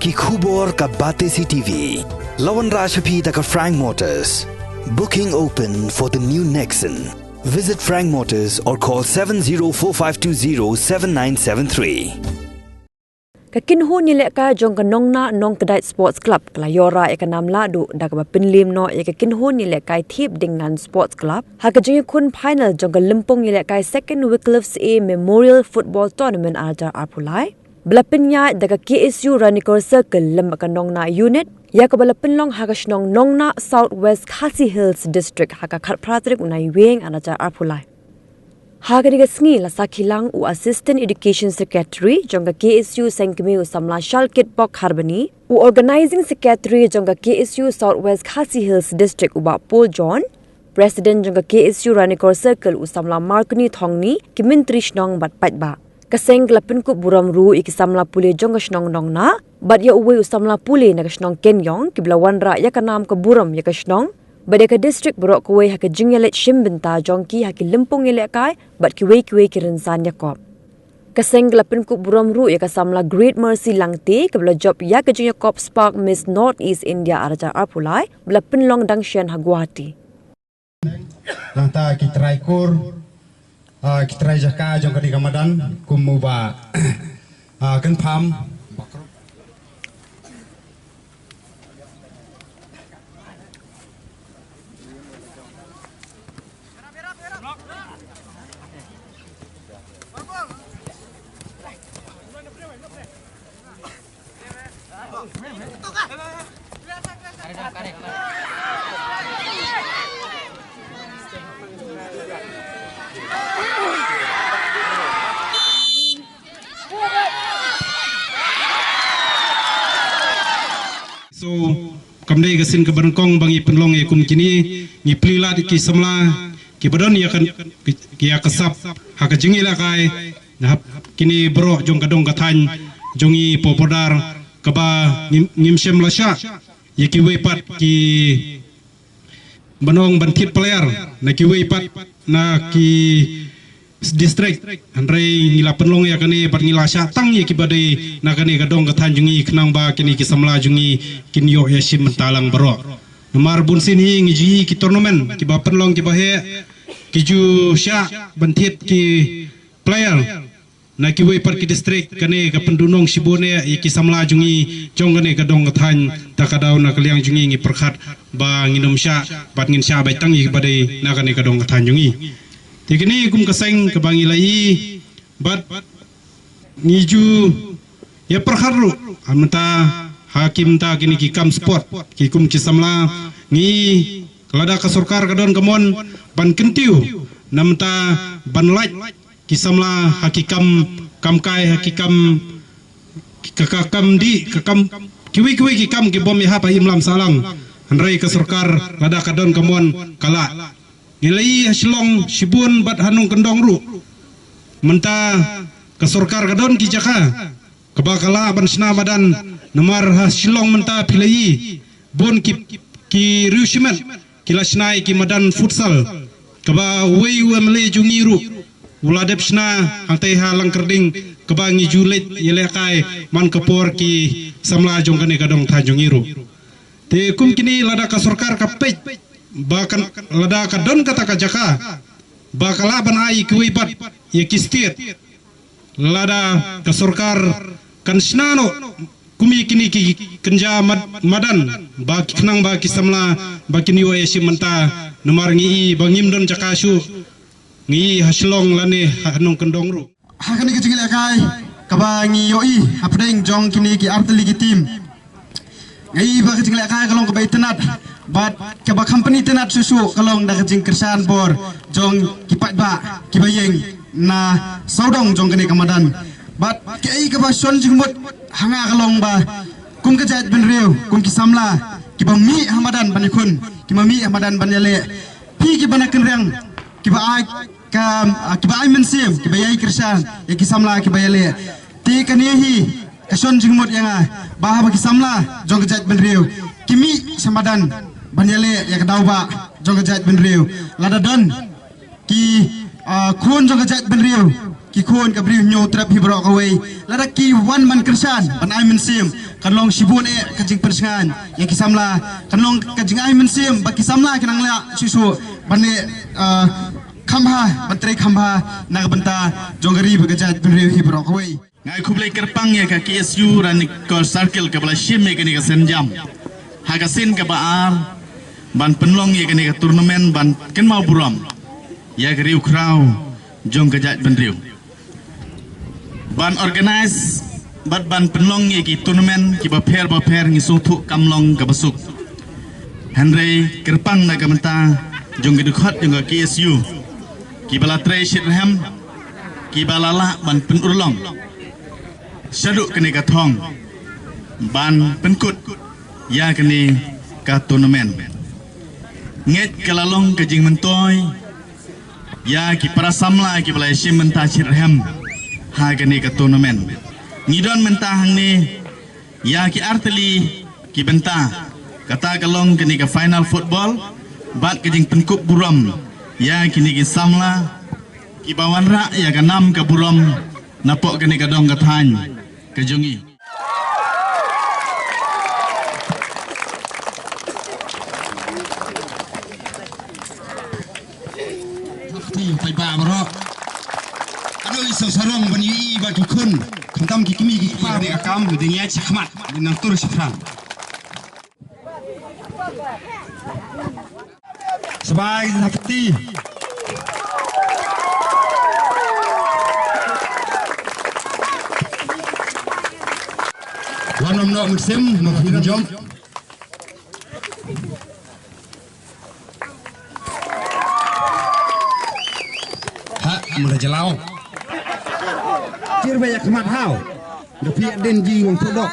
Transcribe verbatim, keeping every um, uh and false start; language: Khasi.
Ki khubor ka Batesi T V. La wanrah sha phi da ka Frank Motors. Booking open for the new Nexon. Visit Frank Motors or call seven zero four five two zero seven nine seven three. Ka kynhun ïalehkai jong ka Nongnah Nongkdait Sports Club ka la ïoh rah ïa ka nam lahduh da kaba pynliem noh ïa ka kynhun ïalehkai Thiepdingngan Sports Club ha ka jingïakhun final jong ka lympung ïalehkai Second Wycliffe Seah Memorial Football Tournament ar hajar arphew lai, ba la pynïaid da ka K S U Ranikor Circle lem bad ka Nongnah Unit, ïa kaba la pynlong ha ka shnong Nongnah, South West Khasi Hills District, ha ka khatphra tarik u Naiwieng ar hajar arphew lai. Ha kane ka sngi la sakhi lang u Assistant Education Secretary jong ka K S U Sengkmie u samla Shalkitpok Kharbani, u Organizing Secretary jong ka K S U South West Khasi Hills District u Bah Paul John, President jong ka K S U Ranikor Circle u samla Markoni Thongni, ki myntri shnong bad paidbah. Ka seng ka la pynkup burom ruh ïa ki samla pule jong ka shnong Nongnah bad ïa uwei u samla pule na ka shnong Kenyong, kiba la wanrah ïa ka nam ka burom ïa ka shnong bad ïa ka district baroh kawei ha ka jingïaleit shim bynta jong ki ha ki lympung ïalehkai bad kiwei kiwei ki rynsan ïakop. Ka seng ka la pynkup burom ruh ïa ka samla Great Mercy Langte, kaba la jop ïa ka jingïakop Spark Miss North East India ar hajar arphew lai, ba la pynlong dang shen ha Guwahati. Nangta ki trai kur, ah, ki trai jaka jong kane ka madan, kum u Bah, ah, Kynpham. So, kam dei ka sien kaba nyngkong ba ngi pynlong ïa kum kine, ngi plie lad ïa ki samla kiba don ïa ka, ïa ka sap ha ka jingïalehkai, na hap kine baroh jong ka dong ka thaiñ jong ngi, Pohpohpar, kaba ngim, ngim shym la shah ïa kiwei pat ki ban ong ban thied player na kiwei pat na ki district. Hynrei ngi la pynlong ïa kane bad ngi la shah tang ïa kiba dei na kane ka dong ka thaiñ jong ngi, khnang ba kine ki samla jong ngi kin ïoh ïashim bynta lang baroh. Namar bun sien hi ngi ju ïohi ki tournament kiba pynlong kiba heh, ki ju shah ban thied ki player na kiwei pat ki district. Kane ka pynduhnong shibun eh ïa ki samla jong ngi jong kane ka dong ka thaiñ. Ta ka daw na ka liang jong ngi ngi pyrkhat ba ngin ym shah bad ngin shah beit tang ïa kiba dei na kane ka dong ka thaiñ jong ngi. Te kane kum ka seng kaba ngi la ïohi bad ngi ju ïa pyrkhat ruh, ha mynta ha ki mynta kine ki kam sport, ki kum ki samla, ngi, lada ka sorkar ka don ka mon ban kyntiew na mynta ban lait ki samla ha ki kam, kam kai, ha ki kam, ka, ka kam dih, ka kam, kiwei kiwei ki kam kibym ïahap ha imlang sahlang. Hynrei ka sorkar lada ka don ka mon ka lah. Ngi la ïohi ha Shillong shibun bad ha nongkyndong ruh, mynta ka sorkar ka don ki jaka kaba ka lah ban shna madan. Namar ha Shillong mynta phi la ïohi bun ki, ki riew shimet ki la shna ïa ki madan futsal, kaba uwei u M L A jong ngi ruh u la dep shna hangtei ha Langkyrding, kaba ngi ju leit ïalehkai man ka por ki samla jong kane ka dong thaiñ jong ngi ruh. Te kum kine lada ka sorkar ka peit ba kan, lada ka don kata ka jaka ba ka lah ban ai kiwei pat ïa ki state, lada ka sorkar kan shna noh kum ïa kine ki kynja mad-, madan, ba ki khnang ba ki samla ba kin ïoh ïashim bynta. Namar ngi ïohi ba ngim don jaka shuh, ngi ïohi ha Shillong lane ha nongkyndong ruh. Ha kane ka jingïalehkai kaba ngi ïohi hapdeng jong kine ki artylli ki team, ngi ïohi ba ka jingïalehkai ka long kaba itynnad bad kaba company itynnad shuh shuh ka long da ka jingkyrshan bor jong ki paidbah kiba ïeng na sawdong jong kane ka madan. Bad kaei kaba shon jingmut ha nga ka long ba kum ka jaitbynriew, kum ki samla kiba mih ha madan ban ïakhun, kiba mih ha madan ban ïaleh, phi kiba na kynriang, kiba ai ka, ah, kiba ai mynsiem, kiba ïai kyrshan ïa ki samla kiba ïaleh. Te kane hi ka shon jingmut ïa nga ba haba ki samla jong ka jaitbynriew ki mih sha madan ban ïaleh ïa ka daw bah jong ka jaitbynriew, lada don ki, ah, khun jong ka jaitbynriew, ki khun ka Bri u Hynñiewtrep hi baroh kawei, lada ki wan ban kyrshan, ban ai mynsiem, Kan long shibun eh ka jingpynshngaiñ ïa ki samla, kan long ka jingai mynsiem ba ki samla ki nang lah shuh shuh ban eh, ah, kham bha, ban trei kham bha na ka bynta jong ka ri bad ka jaitbynriew hi baroh kawei. Nga ai khublei kyrpang ïa ka K S U Ranikor Circle kaba la shim ïa kane ka sienjam ha ka sien kaba ar ban pynlong ïa kane ka tournament ban kynmaw burom ïa ka riew khraw jong ka jaitbynriew. Ban organize bad ban pynlong ïa ki tournament kiba pher ba pher ngi sngewthuh kam long kaba suk. Hynrei kyrpang na ka bynta jong ki dkhot jong ka K S U kiba la trei shitrhem, kiba la lah ban pynurlong shaduh kane ka thong ban pynkut ïa kane ka tournament. Ngeit ka la long ka jingmyntoi ïa ki para samla kiba la shim bynta shitrhem ha kane ka tournament. Ngi don mynta hangne ïa ki artylli ki bynta, kata ka long kane ka final football bad ka jingpynkup burom ïa kine ki samla kiba wanrah ïa ka nam ka burom napoh kane ka dong ka thaiñ ka jong ngi. Ti paidbah baroh. Ado i song sarong ban ïohi bad ki khun, khamtam ki kmie ki kpa. Ka kam dang ïa shakhmat, dang nang tur shaphrang. Sbai na kti. Wan nom nok mynsiem, nok pynjom. Ha, mula jalaw. Kir ba ïa khmat haw. Da phi din ji wang pudok.